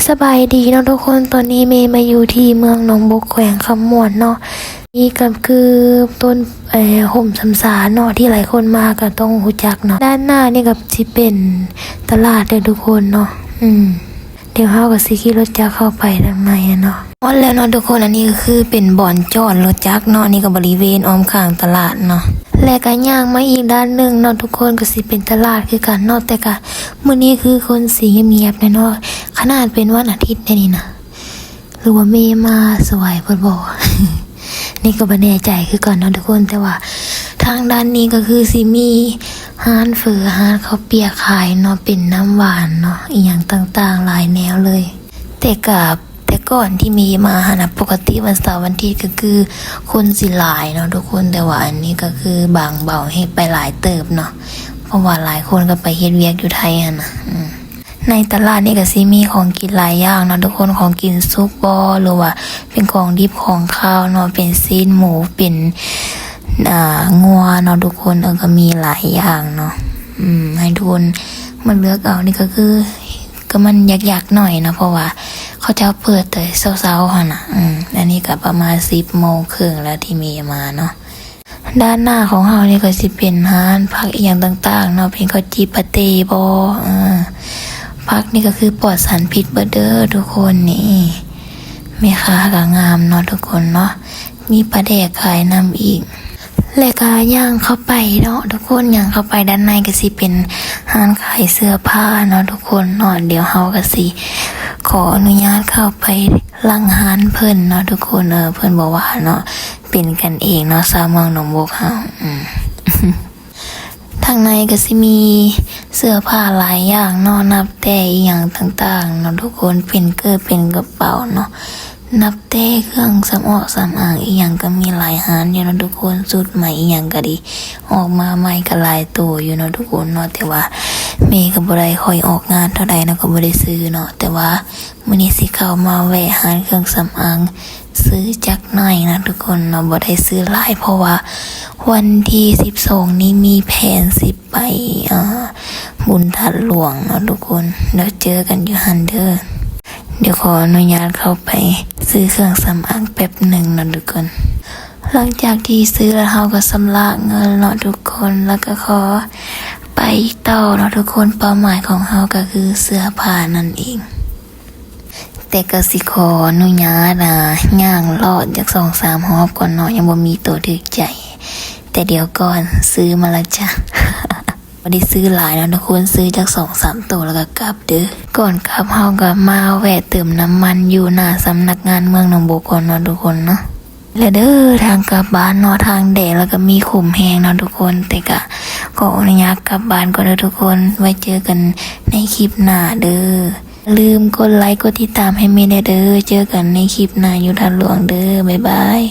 ສະບາຍດີເນາະທຸກຄົນ, ຕອນນີ້ເມມາຢູ່ທີ່ເມືອງໜອງບົກ ແຂວງຄຳມ່ວນເນາະ. ນີ້ກໍຄືຕົ້ນ ເອີ ຮົ່ມຊຳສາເນາະ ທີ່ຫຼາຍຄົນມາກໍຕ້ອງຮູ້ຈັກເນາະ. ດ້ານໜ້ານີ້ກໍຊິເປັນຕະຫຼາດເດີທຸກຄົນເນາະ. ອືມ ດຽວເຮົາກໍຊິຂີ່ລົດຈັກເຂົ້າໄປທາງໃນຫັ້ນເນາະ. ຮອດແລ້ວເນາະທຸກຄົນ, ອັນນີ້ກໍຄືເປັນບ່ອນຈອດລົດຈັກເນາະ, ນີ້ກໍບໍລິເວນອ້ອມຂ້າງຕະຫຼາດເນາະ. ແລະກໍຍ່າງມາອີກດ້ານໜຶ່ງເນາະທຸກຄົນ, ກໍຊິເປັນຕະຫຼາດຄືກັນເນາະ, ແຕ່ກໍມື້ນີ້ຄືຄົນຊິງຽບໆແດ່ເນາະ, ຂະໜາດເປັນວັນອາທິດເດ້ນີ້ນະ. ຫຼືວ່າເມມາສວຍໂພດບໍ? ນີ້ກໍບໍ່ແນ່ໃຈຄືກັນເນາະທຸກຄົນ, ແຕ່ວ່າທາງດ້ານນີ້ກໍຄືຊິມີຮ້ານເຝີ ຮ້ານເຂົ້າປຽກຂາຍເນາະ, ເປັນນ້ຳຫວານເນາະ, ອີ່ຫຍັງຕ່າງໆຫຼາຍແນວເລີຍ. ແຕ່ກະ ແຕ່ກ່ອນທີ່ເມມາຫັ້ນນະ, ປົກກະຕິວັນເສົາວັນອາທິດກໍຄືຄົນຊິຫຼາຍເນາະທຸກຄົນ, ແຕ່ວ່າອັນນີ້ກໍຄືບາງເບົາ ເຮັດໄປຫຼາຍເຕີບເນາະ, ເພາະວ່າຫຼາຍຄົນກໍໄປເຮັດວຽກຢູ່ໄທຫັ້ນນະ. ອືມ ໃນຕະຫຼາດນີ້ກໍຊິມີຂອງກິນຫຼາຍຢ່າງເນາະທຸກຄົນ, ຂອງກິນສຸກບໍ ຫຼືວ່າເປັນຂອງດິບຂອງຄາວເນາະ, ເປັນຊີ້ນໝູ ເປັນ ອ່າ ງົວເນາະທຸກຄົນ, ເອີ ກໍມີຫຼາຍຢ່າງເນາະ. ອືມ ໃຫ້ທຸກຄົນມາເລືອກເອົາ, ນີ້ກໍຄື ກໍມັນຍາກໆໜ້ອຍເນາະ, ເພາະວ່າເຂົາເຈົ້າເປີດແຕ່ເຊົ້າໆຫັ້ນນະ. ອືມ ອັນນີ້ກໍປະມານສິບໂມງເຄິ່ງແລ້ວທີ່ເມມາເນາະ. ດ້ານໜ້າຂອງເຮົານີ້ກໍຊິເປັນຮ້ານຜັກອີ່ຫຍັງຕ່າງໆເນາະ, ເປັນເຂົ້າຈີ່ປາເຕ້ບໍ ເອີ ຜັກນີ້ກໍຄືປອດສານພິດເບິດເດີທຸກຄົນ. ນີ້ແມ່ຄ້າກໍງາມເນາະທຸກຄົນເນາະ, ມີປາແດກຂາຍນຳອີກ. ແລະກະຍ່າງເຂົ້າໄປເນາະທຸກຄົນ, ຍ່າງເຂົ້າໄປດ້ານໃນກໍຊິເປັນຮ້ານຂາຍເສື້ອຜ້າເນາະທຸກຄົນເນາະ. ດຽວເຮົາກໍຊິຂໍອະນຸຍາດເຂົ້າໄປຫຼັງຮ້ານເພິ່ນເນາະທຸກຄົນ. ເອີ ເພິ່ນບໍ່ວ່າເນາະ, ເປັນກັນເອງເນາະ ຊາວເມືອງໜອງບົກເຮົາ. ອືມ ທາງໃນກໍຊິມີເສື້ອຜ້າຫຼາຍຢ່າງເນາະ, ນັບແຕ່ອີ່ຫຍັງຕ່າງໆເນາະທຸກຄົນ, ເປັນເກີບເປັນກະເປົາເນາະ, ນັບແຕ່ເຄື່ອງສຳອອກສຳອາງອີ່ຫຍັງກໍມີຫຼາຍຮ້ານຢູ່ເນາະທຸກຄົນ. ຊຸດໃໝ່ອີ່ຫຍັງກໍດີ ອອກມາໃໝ່ກໍຫຼາຍໂຕຢູ່ເນາະທຸກຄົນເນາະ, ແຕ່ວ່າເມກໍບໍ່ໄດ້ຄ່ອຍອອກງານເທົ່າໃດເນາະ, ກໍບໍ່ໄດ້ຊື້ເນາະ. ແຕ່ວ່າມື້ນີ້ຊິເຂົ້າມາແວະຮ້ານເຄື່ອງສຳອາງ ຊື້ຈັກໜ້ອຍນະທຸກຄົນເນາະ, ບໍ່ໄດ້ຊື້ຫຼາຍ ເພາະວ່າວັນທີສິບສອງນີ້ມີແຜນຊິໄປ ເອີ ບຸນທາດຫຼວງເນາະທຸກຄົນ. ດຽວເຈີກັນຢູ່ຫັ້ນເດີ. ດຽວຂໍອະນຸຍາດເຂົ້າໄປຊື້ເຄື່ອງສຳອາງແປັບໜຶ່ງເນາະທຸກຄົນ. ຫຼັງຈາກທີ່ຊື້ແລ້ວ ເຮົາກໍຊຳລະເງິນເນາະທຸກຄົນ, ແລ້ວກໍຂໍໄປຕໍ່ເນາະທຸກຄົນ. ເປົ້າໝາຍຂອງເຮົາກໍຄືເສື້ອຜ້ານັ້ນເອງ. ແຕ່ກໍຊິຂໍອະນຸຍາດ ອ່າ ຍ່າງເລາະຈັກສອງສາມຮອບກ່ອນເນາະ, ຍັງບໍ່ມີໂຕຖືກໃຈ. ແຕ່ດຽວກ່ອນ ຊື້ມາລະຈ້າ. ບໍ່ໄດ້ຊື້ຫຼາຍເນາະທຸກຄົນ, ຊື້ຈັກສອງສາມໂຕແລ້ວກໍກັບເດີ. ກ່ອນກັບເຮົາກໍມາແວະເຕີມນ້ຳມັນຢູ່ໜ້າສຳນັກງານເມືອງໜອງບົກກ່ອນເນາະທຸກຄົນເນາະ. ແລະເດີ ທາງກັບບ້ານເນາະ, ທາງແດດແລ້ວກໍມີຂົມແຮງເນາະທຸກຄົນ, ແຕ່ກະຂໍອະນຸຍາດກັບບ້ານກ່ອນເດີທຸກຄົນ. ໄວ້ເຈີກັນໃນຄລິບໜ້າເດີ. ຢ່າລືມກົດໄລກົດຕິດຕາມໃຫ້ເມແດ່ເດີ. ເຈີກັນໃນຄລິບໜ້າຢູ່ທາດຫຼວງເດີ. ບາຍບາຍ.